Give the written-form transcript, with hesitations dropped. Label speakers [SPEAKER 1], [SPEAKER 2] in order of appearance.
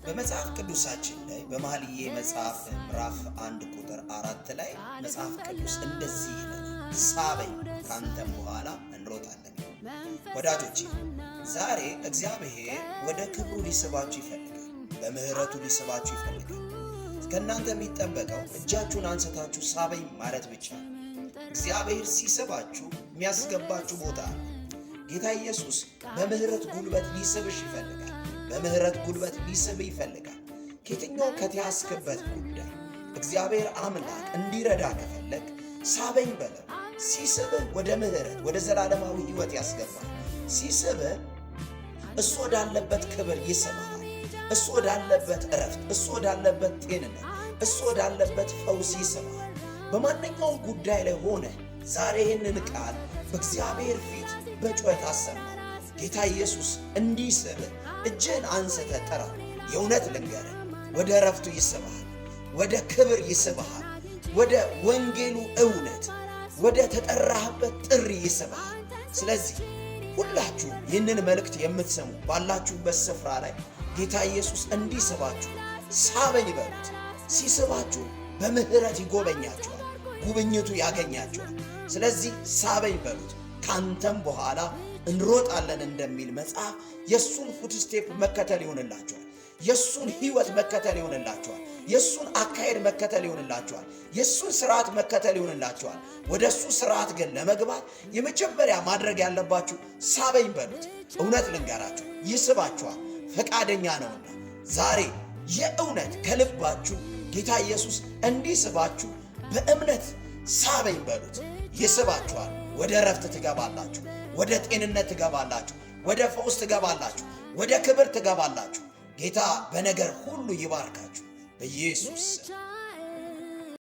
[SPEAKER 1] በመጽሐፍ ቅዱሳችን ላይ በመኃልየ መጽሐፍ ምዕራፍ 1 ቁጥር 4 ላይ መጽሐፍ ቅዱስ እንደዚህ ይለናል፣ "ሳበኝ፣ ካንተም በኋላ እንሮጣለን።" ወዳጆቼ፣ ዛሬ እግዚአብሔር ወደ ክብሩ ሊስባችሁ ይፈልጋል። በምህረቱ ሊስባችሁ ይፈልጋል። ከእናንተ የሚጠበቀው እጃችሁን አንስታችሁ "ሳበኝ" ማለት ብቻ ነው። እግዚአብሔር ሲስባችሁ የሚያስገባችሁ ቦታ አለ። ጌታ ኢየሱስ በምህረት ጉልበት ሊስብሽ ይፈልጋል። በምህረት ጉልበት ሊስብህ ይፈልጋል። ከየትኛው ከተያዝክበት ጉዳይ እግዚአብሔር አምላክ እንዲረዳ ከፈለግክ "ሳበኝ" በለው። ሲስብህ ወደ ምህረት፣ ወደ ዘላለማዊ ሕይወት ያስገባል። ሲስብህ እሱ ወዳለበት ክብር ይስብሃል። እሱ ወዳለበት እረፍት፣ እሱ ወዳለበት ጤንነት፣ እሱ ወዳለበት ፈውስ ይስብሃል። በማንኛውም ጉዳይ ላይ ሆነህ ዛሬ ይህንን ቃል በእግዚአብሔር ፊት በጩኸት አሰማ። ጌታ ኢየሱስ እንዲስብህ እጅህን አንስተህ ጥራው። የእውነት ልንገርህ፣ ወደ እረፍቱ ይስብሃል፣ ወደ ክብር ይስብሃል፣ ወደ ወንጌሉ እውነት፣ ወደ ተጠራህበት ጥሪ ይስብሃል። ስለዚህ ሁላችሁ ይህንን መልእክት የምትሰሙ ባላችሁበት ስፍራ ላይ ጌታ ኢየሱስ እንዲስባችሁ "ሳበኝ" በሉት። ሲስባችሁ በምህረት ይጎበኛችኋል፣ ጉብኝቱ ያገኛችኋል። ስለዚህ "ሳበኝ" በሉት። ካንተም በኋላ እንሮጣለን እንደሚል መጽሐፍ የእሱን footstep መከተል ይሆንላችኋል። የእሱን ህይወት መከተል ይሆንላችኋል። የእሱን አካሄድ መከተል ይሆንላችኋል። የእሱን ስርዓት መከተል ይሆንላችኋል። ወደ እሱ ስርዓት ግን ለመግባት የመጀመሪያ ማድረግ ያለባችሁ "ሳበኝ" በሉት። እውነት ልንገራችሁ፣ ይስባችኋል፣ ፈቃደኛ ነውና። ዛሬ የእውነት ከልባችሁ ጌታ ኢየሱስ እንዲስባችሁ በእምነት "ሳበኝ" በሉት። ይስባችኋል። ወደ እረፍት ትገባላችሁ። ወደ ጤንነት ትገባላችሁ። ወደ ፈውስ ትገባላችሁ። ወደ ክብር ትገባላችሁ። ጌታ በነገር ሁሉ ይባርካችሁ በኢየሱስ ስም።